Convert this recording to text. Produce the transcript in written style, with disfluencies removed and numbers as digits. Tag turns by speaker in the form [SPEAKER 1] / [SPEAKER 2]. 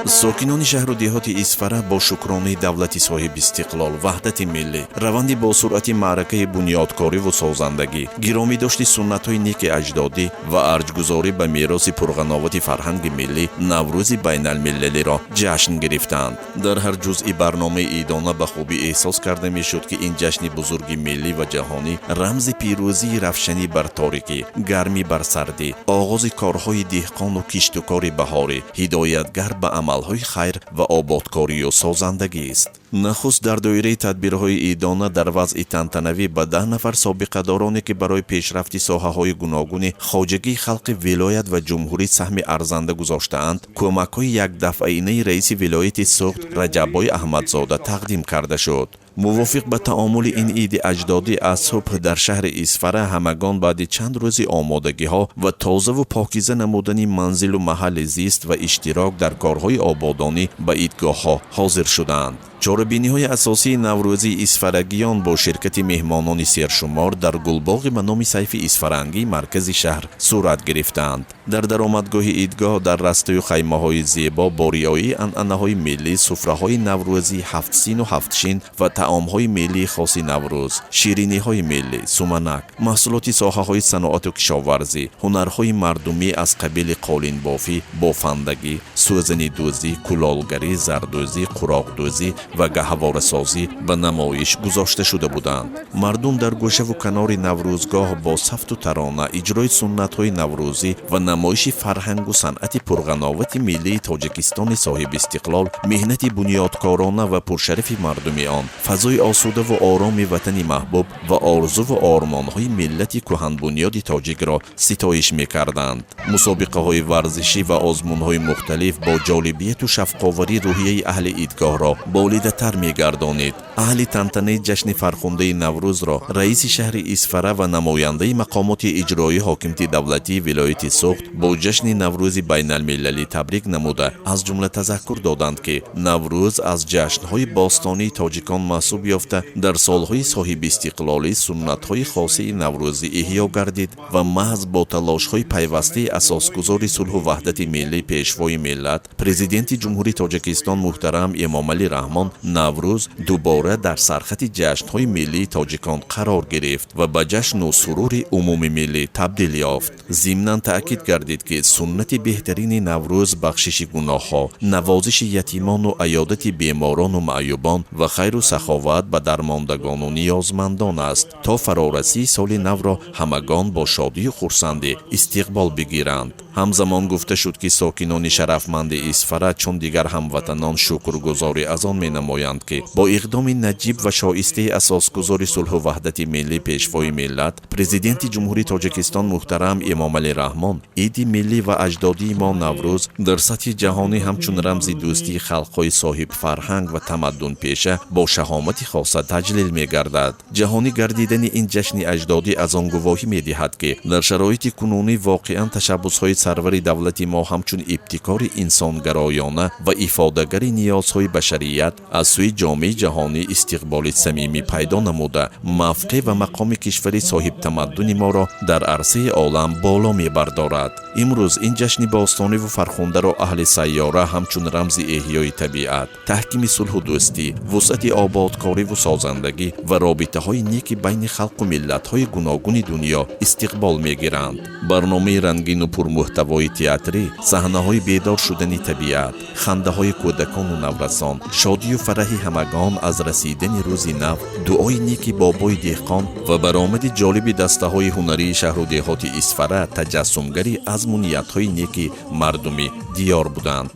[SPEAKER 1] Сокинони шаҳру деҳоти Исфара бо шукронаи давлати соҳибистиқлол, ваҳдати миллӣ, раванди босуръати маъракаи бунёдкориву созандагӣ, гиромӣ дошти суннатҳои неки аҷдодӣ ва арҷгузорӣ ба мероси пурғановати фарҳанги миллӣ Наврӯзи байналмилалиро ҷашн гирифтанд. Дар ҳар ҷузъи барномаи идона ба хубӣ эҳсос карда мешуд, ки ин ҷашни бузурги миллӣ ва ҷаҳонӣ рамзи пирӯзии равшанӣ бар торикӣ, гармӣ бар сардӣ, оғози корҳои деҳқону киштукори баҳорӣ, ҳидоятгар ба амалҳои хайр ва ободкорию созандагист. Нахуст дар доираи тадбирҳои идона дар вазъи тантанавӣ ба 10 нафар собиқадороне, ки барои пешрафти соҳаҳои гуногуни хоҷагии халқи вилоят ва ҷумҳурӣ саҳми арзанда гузоштаанд, кӯмакҳои якдафъаинаи раиси вилояти Суғд Раҷаббой Аҳмадзода тақдим карда шуд. Мувофиқ ба таомули ин иди аҷдодӣ, аз субҳ дар шаҳри Исфара ҳамагон баъди чанд рӯзи омодагиҳо ва тозаву покиза намудани манзилу маҳалли зист ва иштирок дар корҳои ободонӣ ба идгоҳҳо ҳозир шуданд. Чорабиниҳои асосии наврӯзии исфарагиён бо ширкати меҳмонони сершумор дар гулбоғи ба номи Сайфи Исфарангии маркази шаҳр сурат гирифтанд. Дар даромадгоҳи идгоҳ дар растаю хаймаҳои зебо бо риояи анъанаҳои миллӣ суфраҳои наврӯзӣ ҳафтсину ҳафтшин ва таомҳои миллии хоси Наврӯз, шириниҳои миллӣ, суманак, маҳсулоти соҳаҳои саноату кишоварзӣ, ҳунарҳои мардумӣ аз қабили қолинбофӣ, бофандагӣ, сӯзанидӯзӣ, кулолгарӣ, зардӯзӣ, қуроқдӯзӣ ва гаҳворасозӣ ба намоиш гузошта шуда буданд. Мардум дар гӯшаву канори наврӯзгоҳ бо сафту тарона, иҷрои суннатҳои наврӯзӣ ва намоиши фарҳангу санъати пурғановати миллии Тоҷикистони соҳибистиқлол, меҳнати бунёдкорона ва пуршарафи мардуми он, фазои осудаву ороми ватани маҳбуб ва орзуву ормонҳои миллати кӯҳанбунёди тоҷикро ситоиш мекарданд. Мусобиқаҳои варзишӣ ва озмунҳои мухталиф бо ҷолибияту шавқоварӣ рӯҳияи аҳли идгоҳро болидатар мегардонид. Аҳли тантанаи ҷашни фархундаи Наврӯзро раиси шаҳри Исфара ва намояндаи мақомоти иҷроии ҳокимияти давлатии вилояти Суғд бо ҷашни Наврӯзи байналмилалӣ табрик намуда, аз ҷумла тазаккур доданд, ки Наврӯз аз ҷашнҳои бостонии тоҷикон маҳсуб ёфта, дар солҳои соҳибистиқлолӣ суннатҳои хосаи наврӯзӣ эҳё гардид ва маҳз бо талошҳои пайвастаи асосгузори сулҳу ваҳдати миллӣ, Пешвои миллат, Президенти Ҷумҳурии Тоҷикистон муҳтарам Эмомалӣ Раҳмон Наврӯз дубора дар сархати ҷашнҳои миллии тоҷикон қарор гирифт ва ба ҷашну сурури умумимиллӣ табдил ёфт. Зимнан таъкид гардид, ки суннати беҳтарини Наврӯз бахшиши гуноҳҳо, навозиши ятимону аёдати беморону маъюбон ва хайру саховат ба дармондагону ниёзмандон аст, то фарорасии соли навро ҳамагон бо шодию хурсандӣ истиқбол бигиранд. Ҳамзамон гуфта шуд, ки сокинони шарафманди Исфара чун дигар ҳамватанон шукргузорӣ аз он менамоянд, ки бо иқдоми наҷиб ва шоистаи асосгузори сулҳу ваҳдати миллӣ, Пешвои миллат, Президенти Ҷумҳурии Тоҷикистон муҳтарам Эмомалӣ Раҳмон иди миллӣ ва аҷдодии мо Наврӯз дар сатҳи ҷаҳонӣ ҳамчун рамзи дӯстии халқҳои соҳибфарҳанг ва тамаддунпеша бо шаҳомати хоса таҷлил мегардад. Ҷаҳонӣ гардидани ин ҷашни аҷдодӣ аз он гувоҳӣ медиҳад, ки дар шароити кунунӣ воқеан ташаббусҳои сарвари давлати мо ҳамчун ибтикори инсонгароёна ва ифодагари ниёзҳои башарият аз сӯи ҷомеаи ҷаҳонӣ истиқболи самимӣ пайдо намуда, мавқеъ ва мақоми кишвари соҳибтамаддуни моро дар арсаи олам боло мебардорад. Имрӯз ин ҷашни бостониву фархундаро аҳли сайёра ҳамчун рамзи эҳёи табиат, таҳкими сулҳу дӯстӣ, вусъати ободкориву созандагӣ ва робитаҳои неки байни халқу миллатҳои гуногуни дунё истиқбол мегиранд. Барномаи рангину пурмуҳтавои театрӣ, саҳнаҳои бедор шудани табиат, хандаҳои кӯдакону наврасон, шодию фараҳи ҳамагон аз расидани рӯзи нав, дуои неки бобои деҳқон ва баромади ҷолиби дастаҳои ҳунарии шаҳру деҳоти Исфара таҷассумгари азму ниятҳои неки мардуми диёр буданд.